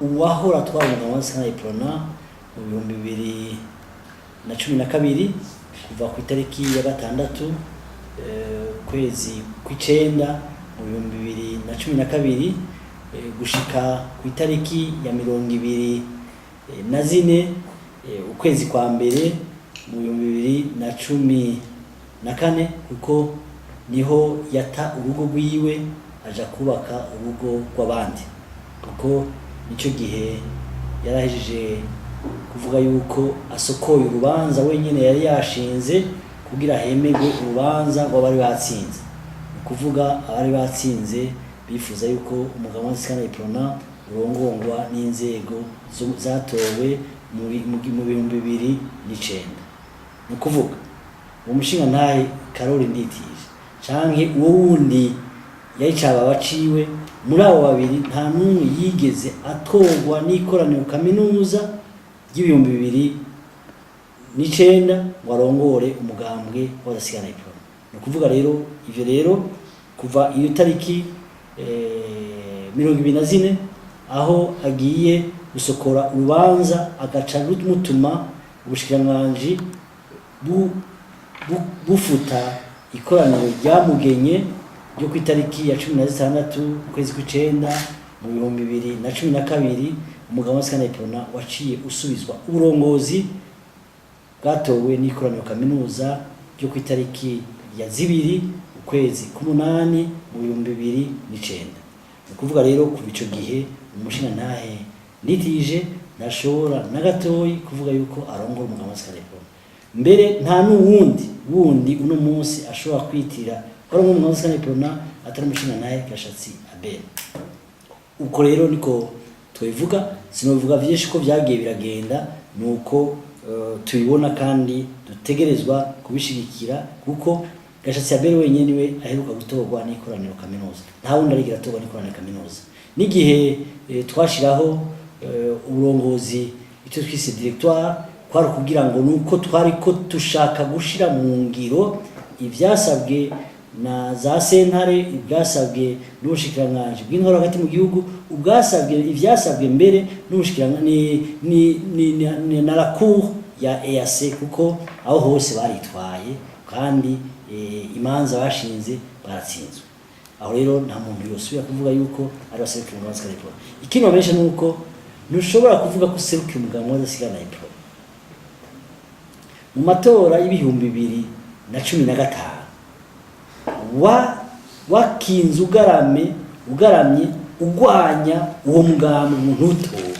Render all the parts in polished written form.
Uwahora atwara umugambwe w'Abadasigana Iprona mu 2012, kuva ku itariki ya 6 ukwezi kw'icenda mu 2012 gushika ku itariki ya 24 ukwezi kwa mbere mu 2014, kuko niho yata urugo rwiwe aja kubaka urugo rw'abandi, kuko nico gihe yarahejeje kuvuga yuko asokoye urubanza wenyine yari yashinze kugira hemegwe urubanza rw'abari batsinze. Ni ukuvuga abari batsinze bifuza yuko umugambwe w'Abadasigana Iprona urongorwa n'inzego zatowe mu 2009. Ni ukuvuga uwo mushingantahe Karori Nditije canke uwo wundi yayicaba baciwe, muri abo babiri nta n'umwe yigeze atorwa n'ikoraniro kaminuza ry'ibihumbi 2009 ngo arongore umugambwe w'Abadasigana Iprona. Ni ukuvuga rero ivyo rero kuva iyo tariki 24 aho agiye gusokora urubanza, agaca rumutuma ubushikiranganji bufuta ikoraniro ryamugenye ryo ku itariki ya 16 ukwezi kw'icenda mu 2012, umugambwe w'Abadasigana Iprona waciye usubizwa uburongozi bwatowe n'ikoraniro kaminuza ryo ku itariki ya 2 ukwezi k'umunani mu 2009. Ni ukuvuga rero kuva ico gihe umushingantahe Nditije ntashobora na gatoyi kuvuga yuko arongora umugambwe w'Abadasigana Iprona. Mbere nta n'uwundi wundi uno munsi ashobora kwitira ko ari umugambwe w'Abadasigana Iprona atari umushingantahe Gashatsi Abel. Uko rero niko twivuga. Sinovuga vyinshi ko vyagiye biragenda, nuko tubibona kandi dutegerezwa kubishigikira, kuko Gashatsi Abel wenyene niwe aheruka gutorwa n'ikoraniro kaminuza. Nta wundi arigera atorwa n'ikoraniro kaminuza. N'igihe twashiraho uburongozi, icyo twise directoire, kwari kugira ngo nuko twari ko dushaka gushira mu ngiro ivyasabwe na za sentare, ibyasabwe n'ubushikiranganji bw'intwaro hagati mu gihugu, ubwasabwe ivyasabwe mbere n'ubushikiranganji ni na la cour ya EAC, kuko aho hose baritwaye kandi imanza bashinze baratsinzwe. Aho rero nta muntu yosubira kuvuga yuko ari baserukira umugambwe w'Abadasigana Iprona. Ikindi bamenyesha ni uko ntushobora kuvuga ko userukira umugambwe w'Abadasigana Iprona mu matora y'ibihumbi 2015 wa wakinze ugarame ugaramye ugwanya uwo mugambi ngo ntutorwe.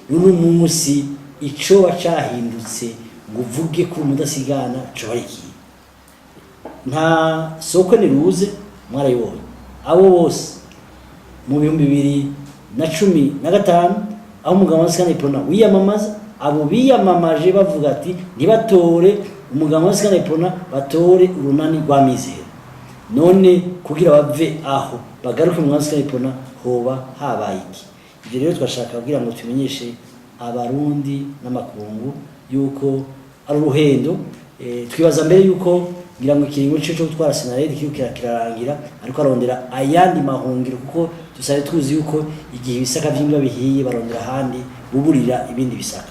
Uno munsi icoba cahindutse ngo uvuge ko umudasigana coba ari ikihe? Nta soko niruze mwarayibonye abo bose mu 2015 aho umugambwe w'Abadasigana Iprona wiyamamaza, abo biyamamaje bavuga ati ntibatore umugambwe w'Abadasigana Iprona, batore Urunani rwa Mizero. None kugira bave aho bagaruke mu W'Abadasigana Iprona hoba habaye iki? Ivyo rero twashaka kugira ngo tumenyeshe Abarundi n'amakungu yuko ari uruhendo. Twibaza mbere yuko ngira ngo ikiringo ciwe co gutwara Senarede kiriko kirarangira, ariko arondera ayandi mahungiro, kuko dusanzwe tuzi yuko igihe ibisaka vy'imbwa bihiye barondera ahandi buburira ibindi bisaka.